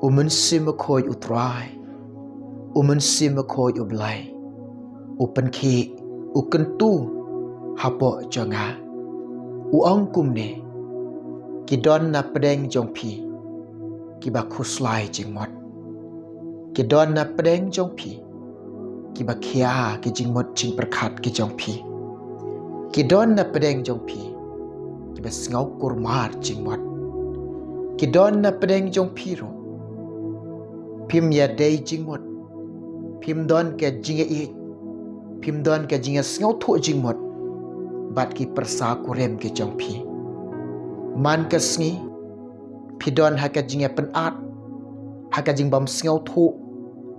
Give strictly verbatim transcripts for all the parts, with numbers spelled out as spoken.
U Mynsiem Bakhuid U Trai, U Mynsiem Bakhuid U Blei, u pynkhih, u kyntu hapoh jong nga, u ong kumne: Ki don na pdeng jong phi kiba khuslai jingmut. Ki don na pdeng jong phi kiba khia ki jingmut jingpyrkhat ki jong phi. Ki don na pdeng jong phi kiba sngew kurmar jingmut. Ki don na pdeng jong phi ruh, phim ïadei jingmut, phim don ka jingïaieit, phim don ka jingïasngewthuh jingmut bad ki pyrsa kurim ki jong phi. Man ka sngi phi don ha ka jingïapynat, ha ka jingbym sngewthuh,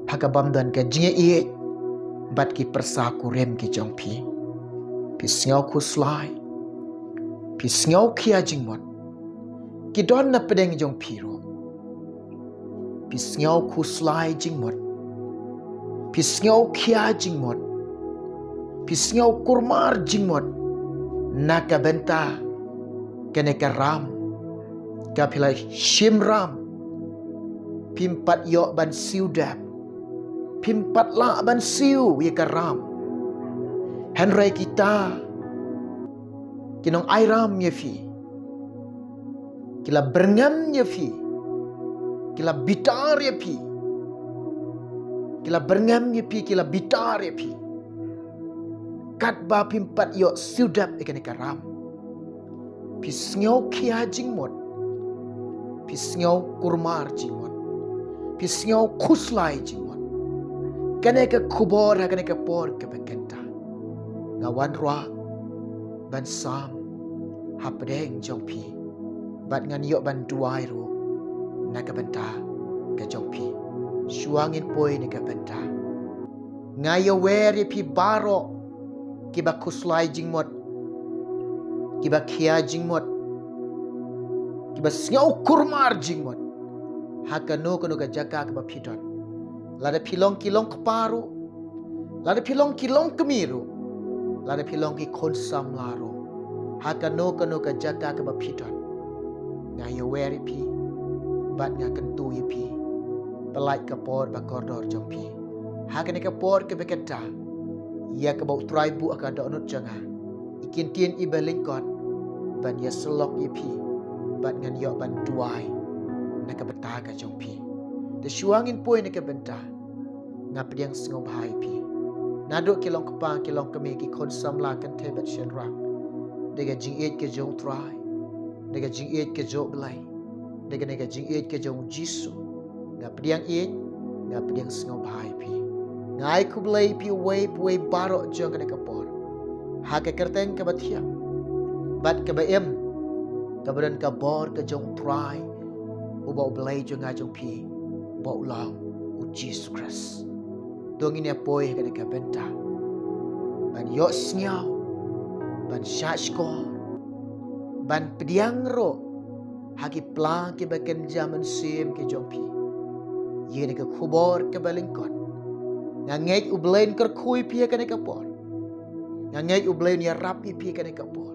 ha ka bym don ka jingïaieit bad ki pyrsa kurim ki jong phi. Phi sngew khuslai, phi sngew khia jingmut. Ki don na pdeng jong phi ruh, phi sngew khuslai jingmut, phi sngew khia jingmut, phi sngew kurmar jingmut na ka bynta kane ka ram ka phi la shim ram. Phim pat ïoh ban siew dep, phim pat lah ban siew ïa ka ram. Hynrei kita ki nongai ram ïa phi ki la byrngem ïa phi, ki la bitar ïa phi, ki la byrngem ïa phi, ki la bitar ïa phi. Katba phim pat ïoh siew dep ïa kane ka ram, phi sngew khia jingmut, phi sngew kurmar jingmut, phi sngew khuslai jingmut. Kane ka khubor ha kane ka por kaba kynta, nga wanrah ban sam ha pdeng jong phi bad ngan ïoh ban duwai ruh na ka bynta ka jong phi. Shuwa ngin poi na ka bynta, nga ïawer ïa phi baroh kiba khuslai jingmut, kiba khia jingmut, kiba sngew kurmar jingmut ha kano kano ka jaka kaba phi don. Lada phi long ki longkpa ruh, lada phi long ki longkmie ruh, lada phi long ki khun samla ruh, ha kano kano ka jaka kaba phi don, nga ïawer ïa phi bad nga kyntu ïa phi. Pyllait ka por ba kordor jong phi ha kane ka por kaba kynta, ïa kaba U Trai buh ha ka dohnud jong nga, i kyntien iba lyngkot ban ïasyllok ïa phi bad ngan ïoh ban duwai na ka bynta ka jong phi. Te shuwa ngin poi na ka bynta, nga pdiang sngewbha ïa phi. Naduh ki longkpa, ki longkmie, ki khun samla kynthei bad shynrang, da ka jingïeit ka jong U Trai, da ka jingïeit ka jong U Blei, da kane ka jingïeit ka jong U Jisu, nga pdiang ïeit, nga pdiang sngewbha ïa phi. Nga ai khublei ïa phi uwei pa uwei baroh jong kane ka por ha ka kyrteng kaba thiang bad kaba im, kaba don ka bor ka jong U Trai uba U Blei jong nga jong phi, uba u long U Jisu Khrist. To ngin ïa poi ha kane ka bynta ban ïohsngew, ban shahshkor, ban pdiang ruh ha ki pla kiba kynja mynsiem ki jong phi ïa kane ka khubor kaba lyngkot. Nga ngeit U Blei un kyrkhu ïa phi ha kane ka por. Nga ngeit U Blei un ïarap ïa phi ha kane ka por.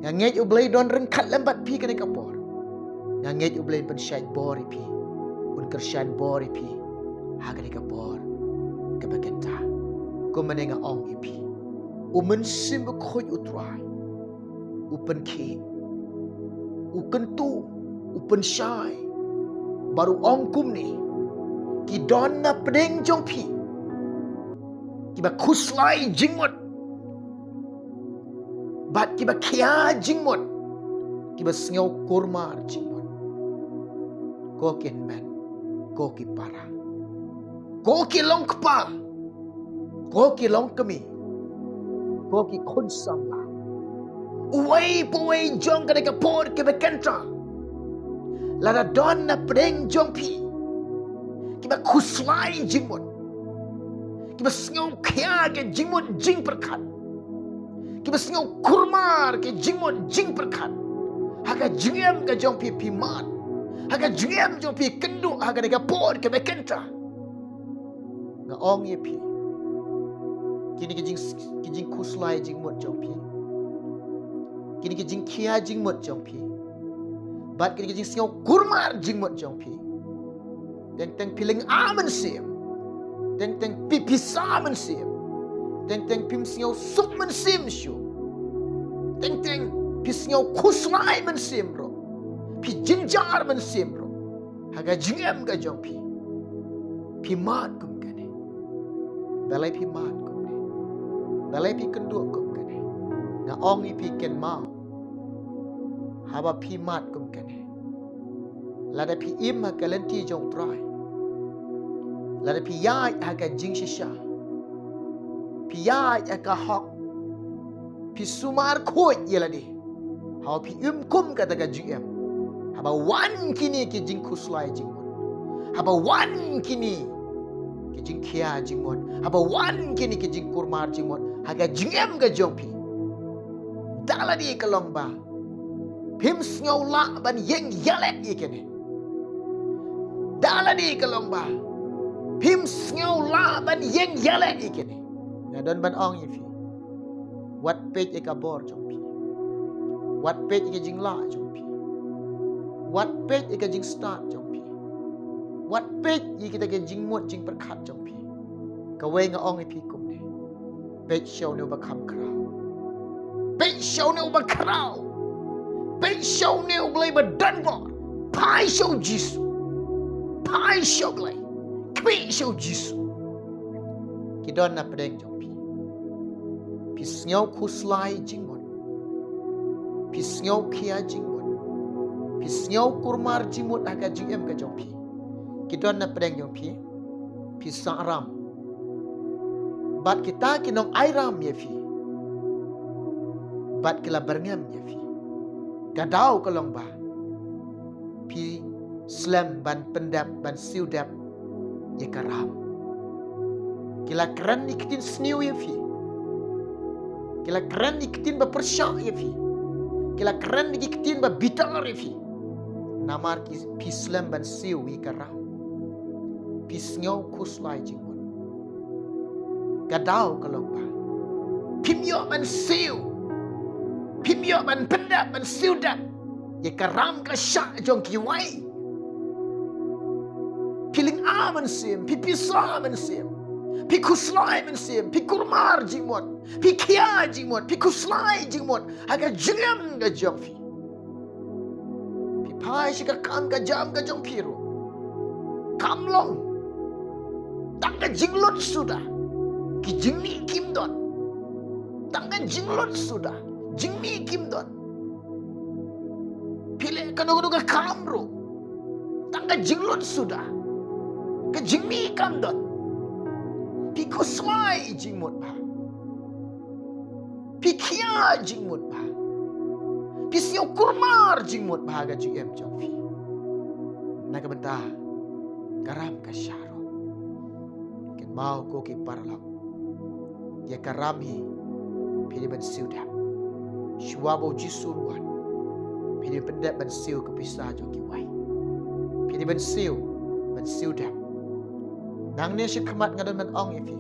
Nga ngeit U Blei un don ryngkat lem bad phi ha kane ka por. Nga ngeit U Blei un pynshait bor ïa phi, un kyrshan bor ïa phi ha kane ka por kaba kynta. Kumne nga ong ïa phi, U Mynsiem Bakhuid U Trai u pynkhih, u kyntu, u pynshai bad u ong kumne: Ki don na pdeng jong phi kiba khuslai jingmut bad kiba khia jingmut, kiba sngew kurmar jingmut. Ko ki hynmen, ko ki para, ko ki longkpa, ko ki longkmie, ko ki khun samla, uwei pa uwei jong kane ka por kaba kynta, lada don na pdeng jong phi kiba khuslai jingmut, kiba sngew khia ki jingmut jingpyrkhat, kiba sngew kurmar ki jingmut jingpyrkhat ha ka jingim ka jong phi, phi mad ha ka jingim jong phi, kynduh ha kane ka por kaba kynta. Nga ong ïa phi, kine ki jing, ki jingkhuslai jingmut jong phi, kine ki jingkhia jingmut jong phi, bad kine ki jingsngew kurmar jingmut jong phi, Teng teng phi lynga mynsiem. Teng teng phi pisa mynsiem. Teng teng phim sngew suk mynsiem shuh. Teng teng phi sngew khuslai mynsiem ruh. Phi jynjar mynsiem ruh. Ha ka jingim ka jong phi. Phi mad kum kane. Balei phi mad kumne? Balei phi kynduh kum kane? Nga ong ïa phi kynmaw. Haba phi mad kum kane. Lada phi im ha ka lynti jong U Trai. Lada phi ïaid ha ka jingshisha. Phi ïaid ha ka hok. Phi sumar khuid ïa lade. Haba phi im kum kata ka jingim. Haba wan kine ki jingkhuslai jingmut. Haba wan kine ki jingkhia jingmut. Haba wan kine ki jingkurmar jingmut. Ha ka jingim ka jong phi. Da lade ka long ba phim sngew lah ban ïeng ïaleh ïa kine. Da lade ka long ba phim sngew lah ban ïeng ïaleh ïa kine. Nga don ban ong ïa phi. Wat peit ïa ka bor jong phi. Wat peit ïa ka jinglah jong phi. Wat peit ïa ka jingstad jong phi. Wat peit ïa kita ka jingmut jingpyrkhat jong phi. Kawei nga ong ïa phi kumne. Peit sha une uba kham khraw. Peit sha une uba khraw. Peit sha une u Blei ba don bor. Phai sha U Jisu. Phai sha U Blei. Khmih sha U Jisu. Ki don na pdeng jong phi. Phi sngew khuslai jingmut. Phi sngew khia jingmut. Phi sngew kurmar jingmut ha ka jingim ka jong phi. Ki don na pdeng jong phi. Phi sah ram. Bad kita ki nong ai ram ïa phi. Bad ki la byrngem ïa phi. Ka daw ka long ba phi slem ban pyndep ban siew dep ïa ka ram. Ki la kren ïa ki ktien sniew ïa phi. Ki la kren ïa ki ktien ba pyrshah ïa phi. Ki la kren ïa ki ktien ba bitar ïa phi. Namar ki phi slem ban siew ïa ka ram. Phi sngew khuslai jingmut. Ka daw ka long ba phim ïoh ban siew. Phim ïoh ban pyndep ban siew dep ïa ka ram ka shah jong kiwei. Phi lynga mynsiem, phi pisa mynsiem. Phi khuslai mynsiem, phi kurmar jingmut. Phi khia jingmut, phi khuslai jingmut. Ha ka jingim ka jong phi. Phi phai sha ka kam ka jam ka jong phi ruh. Kam long. Tang ka jinglut suda. Ki jingmih kim don. Tang ka jinglut suda. Jingmih kim don. Phi leh kano kano ka kam ruh. Tang ka jinglut suda. Ka jingmih kam don. Phi khuslai jingmut bha. Phi khia jingmut bha. Phi sngew kurmar jingmut bha ka jingim jong phi. Na ka bynta ka ram ka shah ruh. Kynmaw ko ki paralok. Ïa ka ram hi phi dei ban siew dep. Shuwa ba U Jisu un wan phi dei ban pyndep ban siew ka pisa jong kiwei. Phi dei ban siew ban siew dep. Nangne sha khmat nga don ban ong ïa phi.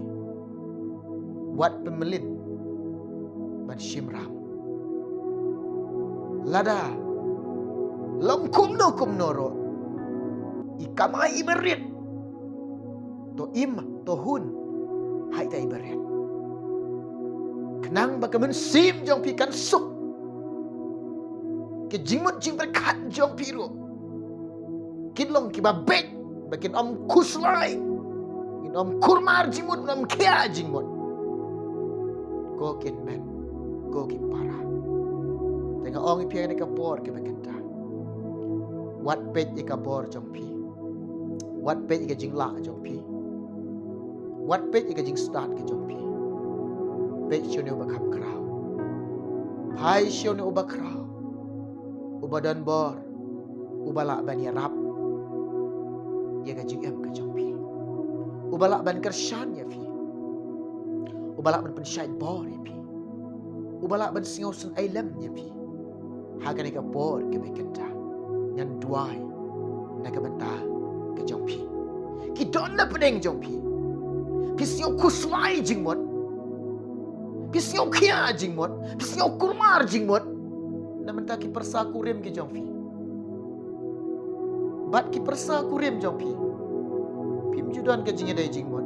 Wat pynmlien ban shim ram. Lada long kumno kumno ruh, i kamai iba rit. To im to hun ha ita iba rit. Khnang ba ka mynsiem jong phi kan suk. Ki jingmut jingpyrkhat jong phi ruh kin long kiba beit, ba kin ym khuslai, kin ym kurmar jingmut, kin ym khia jingmut. Ko ki hynmen, ko ki para. Te nga ong ïa phi ha kane ka por kaba kynta. Wat peit ïa ka bor jong phi. Wat peit ïa ka jinglah jong phi. Wat peit ïa ka jingstad ka jong phi. Peit sha une uba kham khraw. Phai sha une uba khraw. Uba don bor. Uba lah ban ïarap ïa ka jingim ka jong phi. Uba lah ban kyrshan ïa phi. Uba lah ban pynshait bor ïa phi. Uba lah ban sngewsynei lem ïa phi. Ha kane ka por kaba kynta ngan duwai na ka bynta ka jong phi. Ki don na pdeng jong phi. Phi sngew khuslai jingmut. Phi sngew khia jingmut. Phi sngew kurmar jingmut. Na bynta ki pyrsa kurim ki jong phi. Bad ki pyrsa kurim jong phi. Phim ju don ka jingïadei jingmut.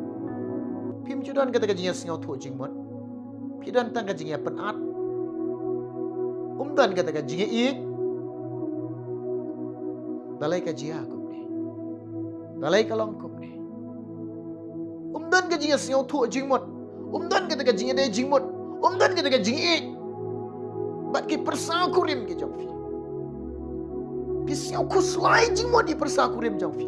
Phim ju don kata ka jingïasngewthuh jingmut. Phi don tang ka jingïapynat. Um don kata ka jingïaieit. Balei ka jia kumne? Balei ka long kumne? Um don ka jingïasngewthuh jingmut. Um don kata ka jingïadei jingmut. Um don kata ka jingïaieit bad ki pyrsa kurim ki jong phi. Phi sngew khuslai jingmut ïa ki pyrsa kurim jong phi.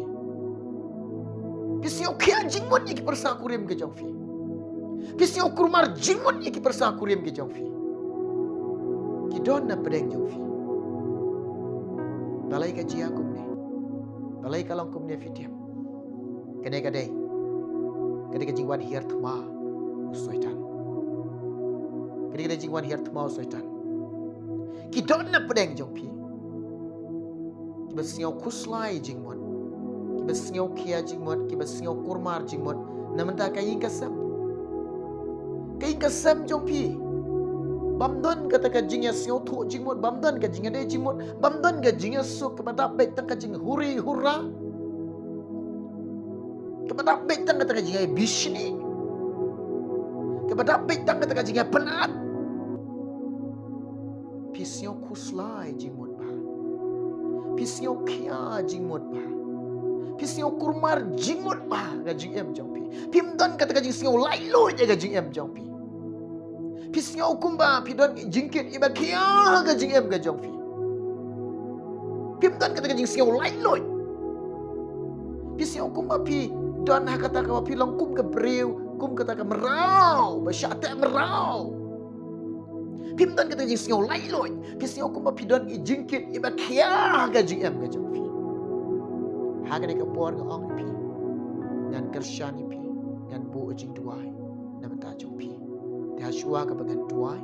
Phi sngew khia jingmut ïa ki pyrsa kurim ki jong phi. Phi sngew kulmar jingmut ïa ki pyrsa kurim ki jong phi. Ki don na pdeng jong phi. Balei ka jia kumne? Balei ka long kumne, phi tip? Kane ka dei, ka dei ka jingwan hiar thma u Soitan. Ka dei ka dei jingwan hiar thma u Soitan. Ki don na pdeng jong phi. Kiba sngew khuslai jingmut. Kiba sngew khia jingmut, kiba sngew kulmar jingmut. Na mynta ka ïing ka sem. Ka ïing ka sem jong phi. Bym don kata ka jingïasngewthuh jingmut, bym don ka jingïadei jingmut, bym don ka jingïasuk, kaba dap beit tang ka jinghuri hura. Kaba dap beit tang kata ka jingïabishni. Kaba dap beit tang kata ka jingïapynat. Phi sngew khuslai jingmut bha. Phi sngew khia jingmut bha. Phi sngew kulmar jingmut bha ka jingim jong phi. Phim don kata ka jingsngew laitluid ïa ka jingim jong phi. Phi sngew kumba phi don jingkit iba khia ha ka jingim ka jong phi. Phim don kata ka jingsngew laitluid. Phi sngew kumba phi don ha kata kaba phi long kum ka briew, kum kata ka mraw ba shah teh mraw. Phim don kata ka jingsngew laitluid. Phi sngew kumba phi don i jingkit iba khia ha ka jingim ka jong phi. Ha kane ka por nga ong ïa phi, ngan kyrshan ïa phi, ngan buh jingduwai na bynta jong phi. Te ha shuwa kaba ngan duwai,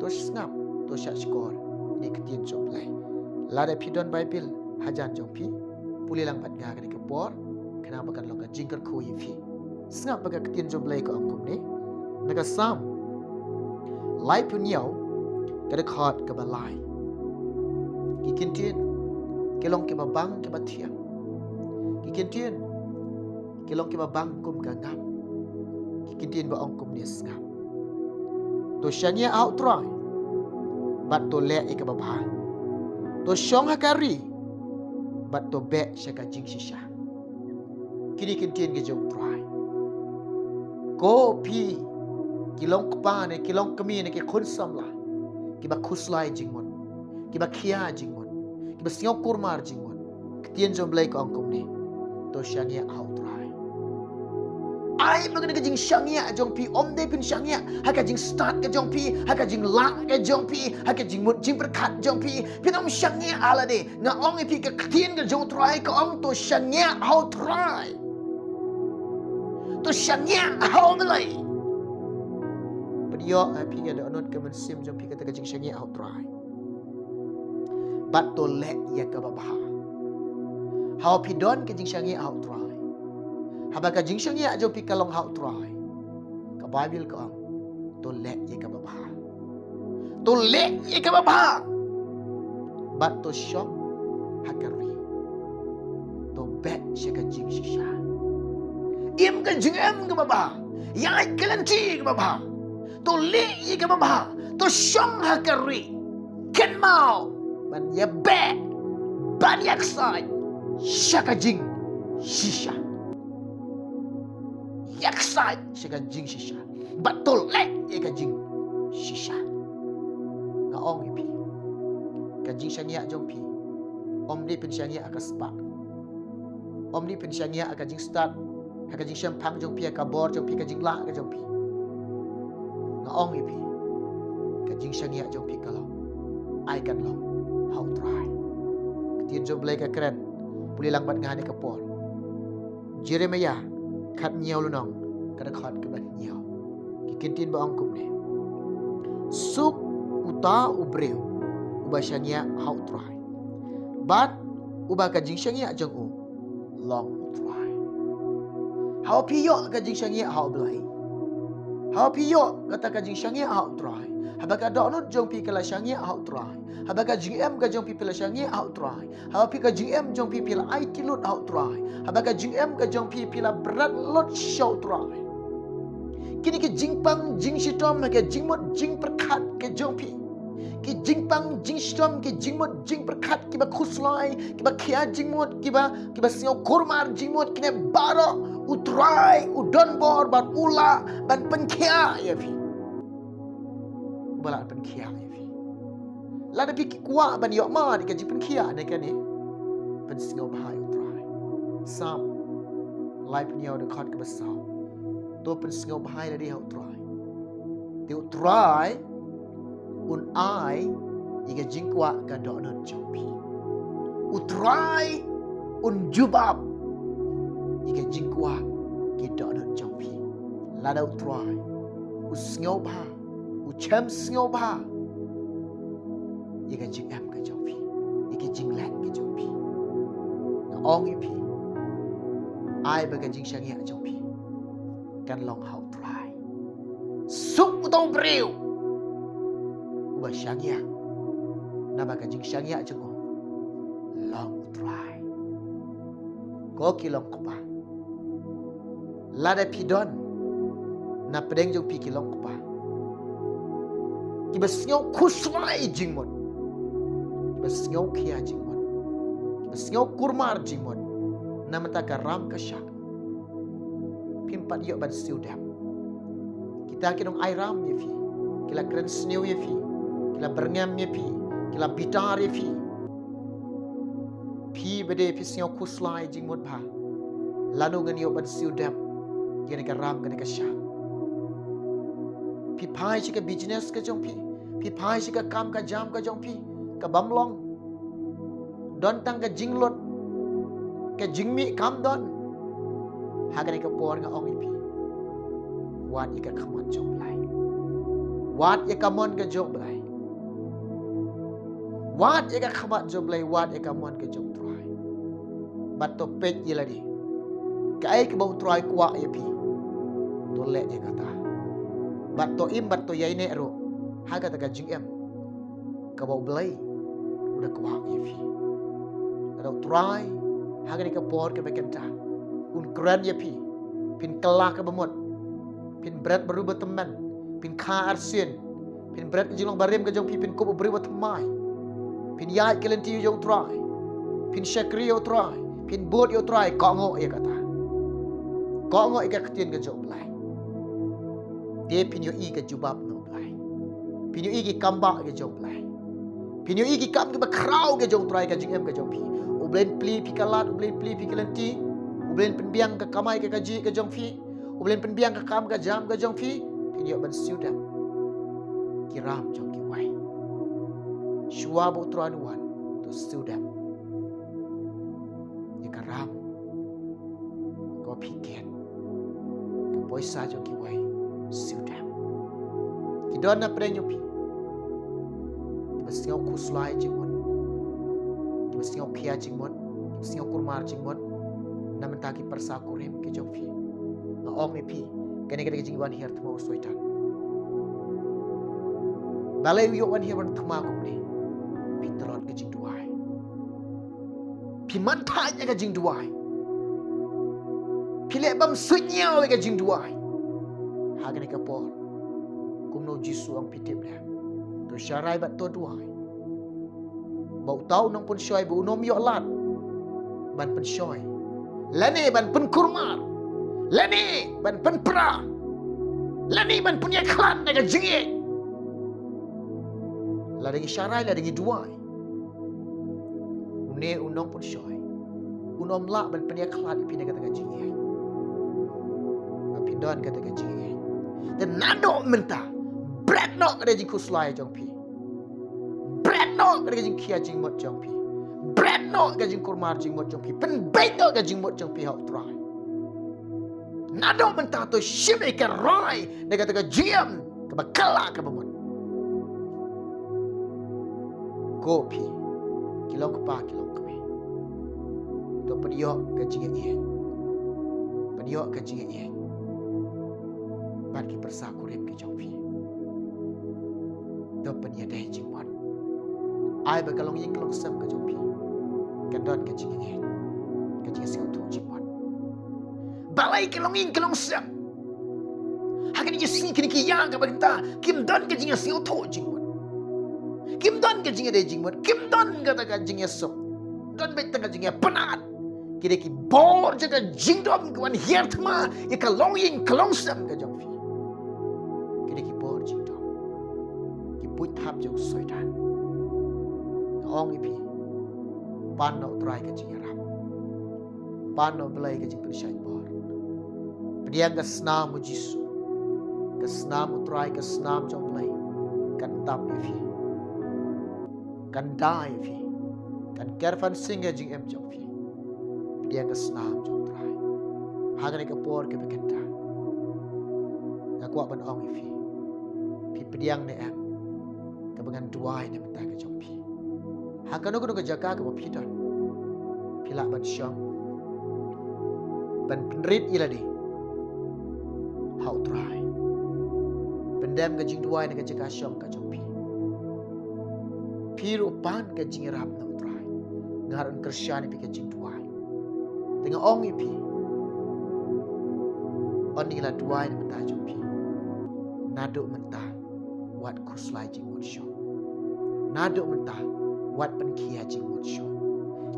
to sngap, to shahshkor ïa ka ktien jong U Blei. Lada phi don Baibl hajan jong phi, pule lang bad nga ha kane ka por, khnang ba kan long ka jingkyrkhu ïa phi. Sngap ba ka ktien jong U Blei ka ong kumne na ka Salm laiphew hynñiew, ka dkhot kaba lai. Ki ktien ki long kiba bang kiba thiang. Ki ktien ki long kiba bang kum ka ngam. Ki ktien ba ong kumne, sngap. To shaniah ha U Trai bad to leh ïa kaba bha. To shong ha ka ri bad to beh sha ka jingshisha. Kine ki ktien ki jong U Trai. Ko phi ki long kpa ne ki long kmie ne ki khun samla kiba khuslai jingmut, kiba khia jingmut, kiba sngew kulmar jingmut, ka ktien jong U Blei ka ong kumne, to shaniah ha U Trai. Ai ba kane ka jingshaniah jong phi, ym dei phin shaniah ha ka jingstad ka jong phi, ha ka jinglah ka jong phi, ha ka jingmut jingpyrkhat jong phi. Phin ym shaniah ha lade. Nga ong ïa phi, ka ktien ka jong U Trai ka ong to shaniah ha U Trai. To shaniah ha U Blei. Pynïoh ha phi ka dohnud ka mynsiem jong phi kata ka jingshaniah ha U Trai. Bad to leh ïa kaba bha. Haba phi don ka jingshaniah ha U Trai, haba ka jingshaniah jong phi ka long ha U Trai, ka Baibl ka ong to leh ïa kaba bha. To leh ïa kaba bha. Bad to shong ha ka ri. To beh sha ka jingshisha. Im ka jingim kaba bha. Ïaid ka lynti kaba bha. To leh ïa kaba bha. To shong ha ka ri. Kynmaw ban ïabeh, ban ïaksaid sha ka jingshisha. Ïaksaid sha ka jingshisha. Bad to leh ïa ka jingshisha. Nga ong ïa phi, ka jingshaniah jong phi, ym dei phin shaniah ha ka spah. Ym dei phin shaniah ha ka jingstad, ha ka jingshemphang jong phi, ha ka bor jong phi, ka jinglah ka jong phi. Nga ong ïa phi, ka jingshaniah jong phi ka long, ai kan long ha U Trai. Ka ktien jong U Blei ka kren, pule lang bad nga ha kane ka por. Jeremiah khathynñiew lynnong, ka dkhot kaba hynñiew. Ki ktien ba ong kumne: Suk uta u briew uba shaniah ha U Trai, bad uba ka jingshaniah jong u long U Trai. Haba phi ïoh ka jingshaniah ha U Blei, haba phi ïoh kata ka jingshaniah ha U Trai, Haba ka dohnud jong phi ka la shaniah ha U Trai. Haba ka jingim ka jong phi phi la shaniah ha U Trai. Haba phi ka jingim jong phi phi la aiti lut ha U Trai. Haba ka jingim ka jong phi phi la bret lut sha U Trai. Kine ki jingpang jingshitom ha ka jingmut jingpyrkhat ka jong phi. Ki jingpang jingshitom ki jingmut jingpyrkhat kiba khuslai, kiba khia jingmut, kiba, kiba sngew kurmar jingmut, kine baroh U Trai u don bor bad u lah ban pynkhiah ïa phi. Ba lah pynkhiah ïa phi. Lada phi kwah ban ïoh ma ïa ka jingpynkhiah ne kane, pynsngewbha ïa U Trai. Salm laiphew hynñiew dkhot kaba saw. To pynsngewbha ïa lade ha U Trai. Te U Trai un ai ïa ka jingkwah ka dohnud jong phi. U Trai un jubab ïa ka jingkwah ka dohnud jong phi. Lada U Trai u sngewbha, u shem sngewbha ïa ka jingim ka jong phi, ïa ka jingleh ka jong phi. Nga ong ïa phi, ai ba ka jingshaniah jong phi kan long ha U Trai. Suk uta u briew uba shaniah, naba ka jingshaniah jong u long U Trai. Ko ki long kpa, lada phi don na pdeng jong phi ki long kpa kiba sngew khuslai jingmut, kiba sngew khia jingmut, kiba sngew kurmar jingmut, na mynta ka ram ka shah, phim pat ïoh ban siew dep. Kita ki nong ai ram ïa phi, ki la kren sniew ïa phi, ki la byrngem ïa phi, ki la bitar ïa phi. Phi ba dei phi sngew khuslai jingmut bha, lano ngan ïoh ban siew dep ïa kane ka ram kane ka shah. Phi phai sha ka business ka jong phi, phi phai sha ka kam ka jam ka jong phi, ka bym long. Don tang ka jinglut, ka jingmih kam don. Ha kane ka por nga ong ïa phi, wad ïa ka khmat jong U Blei, wad ïa ka mon ka jong U Blei. Wad ïa ka khmat jong U Blei, wad ïa ka mon ka jong U Trai. Bad to peit ïa lade, kaei kaba U Trai kwah ïa phi, to leh ïa kata. Bad to im bad to ïaineh ruh ha kata ka jingim kaba U Blei u da kwah ïa phi. Lada U Trai ha kane ka por kaba kynta un kren ïa phi, phin kylla kaba mut, phin bret ba riewtymmen, phin kha arsien, phin bret ka jinglong barim ka jong phi, phin kup u briew ba thymmai, phin ïaid ka lynti jong U Trai, phin shakri ïa U Trai, phin bud ïa U Trai, kohnguh ïa kata, kohnguh ïa ka ktien ka jong U Blei. Te phin ïohi ka jubab na U Blei, phin ïohi ki kambah ka jong U Blei, phin ïohi ki kam kiba khraw ka jong U Trai ha ka jingim ka jong phi. U Blei un plie ïa phi ka lad, U Blei un plie ïa phi ka lynti, U Blei un pynbiang ka kamai ka kajih ka jong phi, U Blei un pynbiang ka kam ka jam ka jong phi. Phin ïoh ban siew dep ki ram jong kiwei. Shuwa ba U Trai un wan, to siew dep ïa ka ram, ko phi kit, ka poisa jong kiwei, siew dep. Ki don na pdeng jong phi kiba sngew khuslai jingmut, kiba sngew khia jingmut, kiba sngew kurmar jingmut na bynta ki pyrsa kurim ki jong phi. Nga ong ïa phi, kane ka dei ka jingwan hiar thma u Soitan. Balei u ïoh wan hiar ban thma kumne? Phi tlot ka jingduwai. Phi manthaid ïa ka jingduwai. Phi leh bym suidñiew ïa ka jingduwai. Ha kane ka por, kumno U Jisu u ong, phi tip leh, to sharai bad to duwai, ba uta u nongpynshoi ba un ym ïoh lad ban pynshoi, lane ban pynkurmar, lane ban pynpra, lane ban pynïakhlad na ka jingïeit. Lada ngi sharai, lada ngi duwai, une u nongpynshoi un ym lah ban pynïakhlad ïa phi na kata ka jingïeit. Ba phin don kata ka jingïeit. Te naduh mynta, bret noh kata ka jingkhuslai jong phi, bret noh kata ka jingkhia jingmut jong phi, bret noh ka jingkurmar jingmut jong phi, pynbeit noh ka jingmut jong phi ha U Trai. Naduh mynta to shim ïa ka rai na kata ka jingim kaba kylla kaba mut. Ko phi ki long kpa ki long kmie, to pynïoh ka jingïeit, pynïoh ka jingïeit bad ki pyrsa kurim ki jong phi. Don ban ïadei jingmut. Ai ba ka longïing ka longsem ka jong phi kan don ka jingïeit, ka jingsngewthuh jingmut. Balei ka longïing ka longsem ha kine ki sngi kine ki ïa kaba kynta kim don ka jingsngewthuh jingmut, kim don ka jingïadei jingmut, kim don kata ka jingïasuk. Don beit tang ka jingïapynat. Ki dei ki bor jong ka jingdom ki wan hiar thma ïa ka longïing ka longsem ka jong phi. Ki dei ki bor jingdom, ki buit thap jong Soitan. Nga ong ïa phi, pan na U Trai ka jingïarap, pan na U Blei ka jingpynshait bor. Pdiang ka snam U Jisu, ka snam U Trai, ka snam jong U Blei kan tap ïa phi, kan da ïa phi, kan kyrpad sing ïa ka jingim jong phi. Pdiang ka snam jong U Trai ha kane ka por kaba kynta. Nga kwah ban ong ïa phi, phi pdiang ne em kaba ngan duwai na bynta ka jong phi? Ha kano kano ka jaka kaba phi don, phi lah ban shong ban pynrit ïa lade ha U Trai. Pyndem ka jingduwai na ka jaka shong ka jong phi. Phi ruh pan ka jingïarap na U Trai. Nga ruh ngan kyrshan ïa phi ka jingduwai. Te nga ong ïa phi, ong ïa la duwai na bynta jong phi. Naduh mynta wat khuslai jingmut shuh. Naduh mynta wat pynkhia jingmut shuh.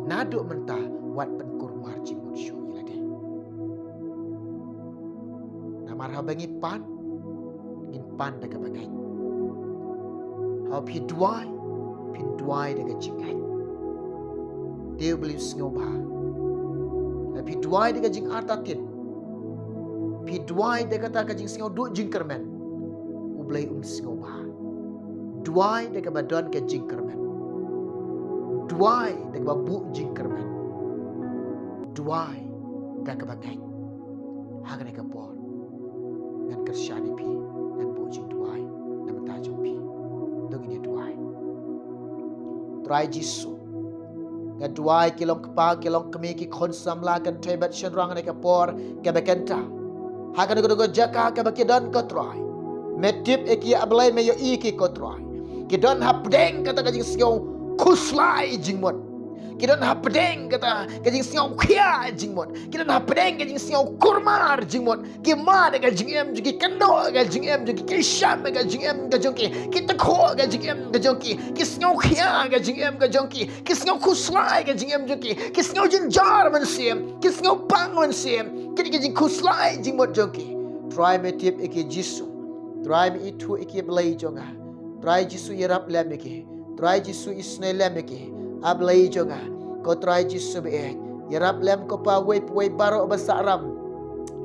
Naduh mynta wat pynkulmar jingmut shuh ïa lade. Namar haba ngi pan, ngin pan da kaba ngeit. Haba phi duwai, phin duwai da ka jingngeit. Te U Blei u sngewbha. Lada phi duwai da ka jingartatien, phi duwai da kata ka jingsngewduh jingkyrmen, U Blei um sngewbha. Duwai da kaba don ka jingkyrmen. Duwai da kaba buh jingkyrmen. Duwai da kaba ngeit. Ha kane ka por ngan kyrshan ïa phi, ngan buh jingduwai na bynta jong phi. To ngin ïa duwai. Trai Jisu, nga duwai ki long kpa, ki long kmie, ki khun samla, kynthei bad shynrang ha kane ka por kaba kynta. Ha kano kano ka jaka kaba ki don, ko Trai, me tip ïa ki, A Blei, me ïohi ïa ki, ko Trai. Ki don hapdeng kata ka jingsngew khuslai jingmut. Ki don hapdeng kata ka jingsngew khia jingmut. Ki don hapdeng ka jingsngew kulmar jingmut. Ki mad ïa ka jingim jong ki, kynduh ïa ka jingim jong ki, ki sham ïa ka jingim ka jong ki, ki tyrkhuh ïa ka jingim ka jong ki, ki sngew khia ïa ka jingim ka jong ki, ki sngew khuslai ïa ka jingim jong ki, ki sngew jynjar mynsiem, ki sngew pang mynsiem. Kine ki jingkhuslai jingmut jong ki, Trai, me tip ïa ki, Jisu. Trai, me ithuh ïa ki, Blei jong nga. Trai Jisu, ïarap lem ïa ki. Trai Jisu, isynei lem ïa ki, A Blei jong nga. Ko Trai Jisu ba ïeit, ïarap lem, ko Pa, uwei pa uwei baroh ba sahram.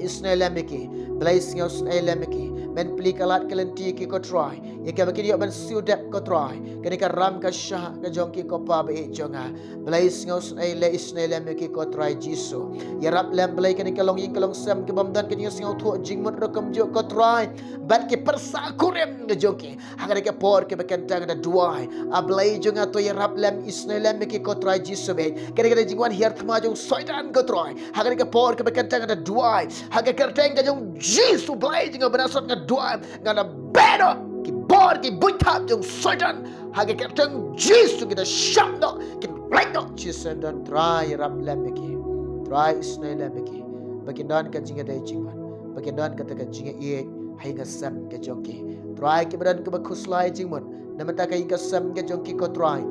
Isynei lem ïa ki, Blei, sngewsynei lem ïa ki. Men plie ka lad ka lynti ïa ki, ko Trai, ïa kaba kin ïoh ban siew dep, ko Trai, kane ka ram ka shah ka jong ki, ko Pa ba ïeit jong nga. Blei, sngewsynei lem, isynei lem ïa ki, ko Trai Jisu. Ïarap lem, Blei, kane ka longïing ka longsem kaba ym don ka jingsngewthuh jingmut ruh kumjuh, ko Trai, bad ki pyrsa kurim ka jong ki. Ha kane ka por kaba kynta nga da duwai, A Blei jong nga, to ïarap lem, isynei lem ïa ki, ko Trai Jisu ba ïeit. Kane ka dei ka jingwan hiar thma jong Soitan, ko Trai. Ha kane ka por kaba kynta nga da duwai ha ka kyrteng ka jong Jisu, Blei jong nga ba Nasareth, nga duwai, nga da beh noh ki bor, ki buit thap jong Soitan. Ha ka kyrteng Jisu, ki da shah noh, ki lait noh shi syndon. Trai, ïarap lem ïa ki. Trai, isynei lem ïa ki, ba kin don ka jingïadei jingmut, ba kin don kata ka jingïeit ha ïing ha sem ka jong ki. Trai, kiba don kaba khuslai jingmut na bynta ka ïing ka sem ka jong ki, ko Trai,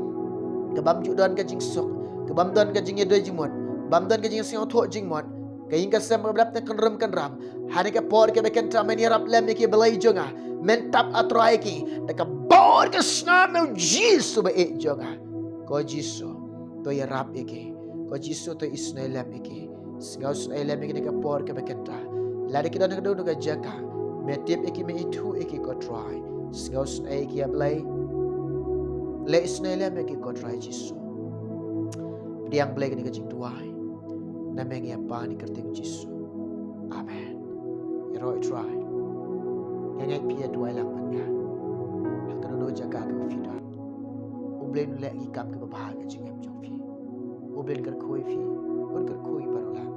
ka bym ju don ka jingsuk, ka bym don ka jingïadei jingmut, bym don ka jingsngewthuh jingmut, ka ïing ka sem kaba dap na kynrum kynram. Ha kane ka por kaba kynta, men ïarap lem ïa ki, Blei jong nga. Men tap, A Trai, ïa ki da ka bor ka snam U Jisu ba ïeit jong nga. Ko Jisu, to ïarap ïa ki. Ko Jisu, to isynei lem ïa ki. Sngewsynei lem ïa ki ha kane ka por kaba kynta. Lada ki don ha kano kano ka jaka, me tip ïa ki, me ithuh ïa ki, ko Trai. Sngewsynei ïa ki, A Blei. Leh isynei lem ïa ki, ko Trai Jisu. Pdiang, Blei, kane ka jingduwai, namar ngi ïa pan ha ka kyrteng Jisu. Amen. Ïaroh, Trai, nga ngeit phi ïa duwai lang bad nga ha kano kano ka jaka kaba phi don. U Blei un leh ki kam kiba bha ha ka jingim jong phi. U Blei un kyrkhu ïa phi, un kyrkhu ïa baroh.